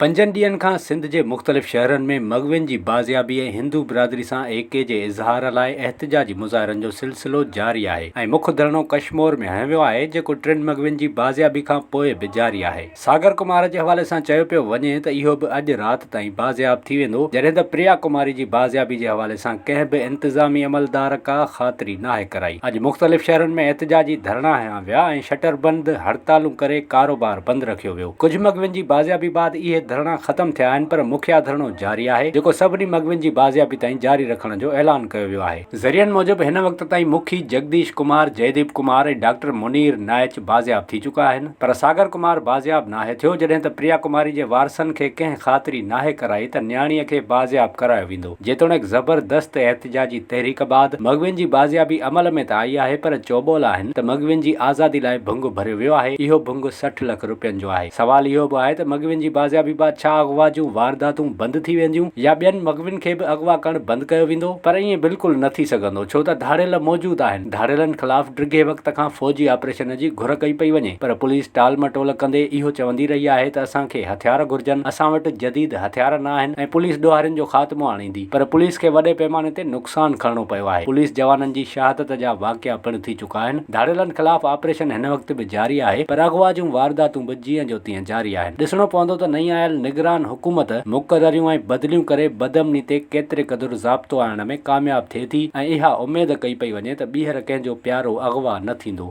پنجن ڏينهن کان سنڌ جي مختلف شهرن ۾ مغوين جي بازيابي ۽ هندو برادري سان ايڪي جي اظهار لاء احتجاجي مظاهرن جو سلسلو جاري آهي ۽ مک ڌرڻو ڪشمور ۾ هنيو ويو آهي جيڪو ٽن مغوين جي بازيابي کان پوء به جاري آهي. ساگر ڪمار جي حوالي سان چيو پيو وڃي ته اهو به اڄ رات تائين بازياب ٿي ويندو جڏهن ته پريا ڪماري جي بازيابي جي حوالي سان ڪنهن به انتظامي عملدار ڪا خاطري ناهي ڪرائي. اڄ مختلف شهرن ۾ احتجاجي ڌرڻا هنيا ويا ۽ شٽر بند هڙتالون ڪري ڪاروبار بند رکيو ويو. ڪجهه مغوين جي بازيابي بعد اهي ڌرڻا ختم ٿيا آهن پر مکيا ڌرڻو جاري آهي جيڪو سڀني مغوين جي بازيابي تائين جاري رکڻ جو اعلان ڪيو ويو آهي. ذريعن موجب هن وقت تائين مکي جگديش ڪمار، جئديپ ڪمار ۽ ڊاڪٽر منير نائچ بازياب ٿي چڪا آهن پر ساگر ڪمار بازياب ناهي ٿيو جڏهن ته پريا ڪماري جي وارثن کي ڪنهن خاطري ناهي ڪرائي ته نياڻي کي بازياب ڪرايو ويندو. جيتوڻيڪ زبردست احتجاجي تحريڪ بعد مغوين جي بازيابي عمل ۾ ته آئي آهي پر چوٻول آهن ته مغوين جي آزادي لاء ڀنگ ڀريو ويو آهي، اهو ڀنگ 60 لک رپين جو آهي. سوال اهو به آهي ته مغوين جي بازيابي بعد ڇا اغوا جون وارداتون بند ٿي وينديون يا ٻين مغوين کي به اغوا ڪرڻ بند ڪيو ويندو؟ پر ائين بلڪل نه ٿي سگهندو ڇو ته ڌاڙيل موجود آهن، ڌاڙيلن خلاف ڊگهي وقت کان فوجي آپريشن جي گهر ڪئي پئي وڃي پر پوليس ٽال مٽول ڪندي اهو چوندي رهي آهي ته اسان کي هٿيار گهرجن، اسان وٽ جديد هٿيار نه آهن ۽ پوليس ڏوهارين جو خاتمو آڻيندي پر پوليس کي وڏي پيماني تي نقصان کڻڻو پيو آهي، پوليس جوانن جي شهادت جا واقعا پڻ ٿي چڪا آهن، ڌاڙيلن خلاف آپريشن هن وقت به جاري آهي پر اغوا جون وارداتون به جيئن جو تيئن جاري آهن، ڏسڻو پوندو ته نئين آيل نگران حڪومت مقرريون ۽ بدليون ڪري بدامني تي ڪيتري قدر ضابطو آڻڻ ۾ ڪامياب ٿئي ٿي ۽ اها اميد ڪئي پئي وڃي ته ٻيهر ڪنهن جو پيارو اغوا نه ٿيندو.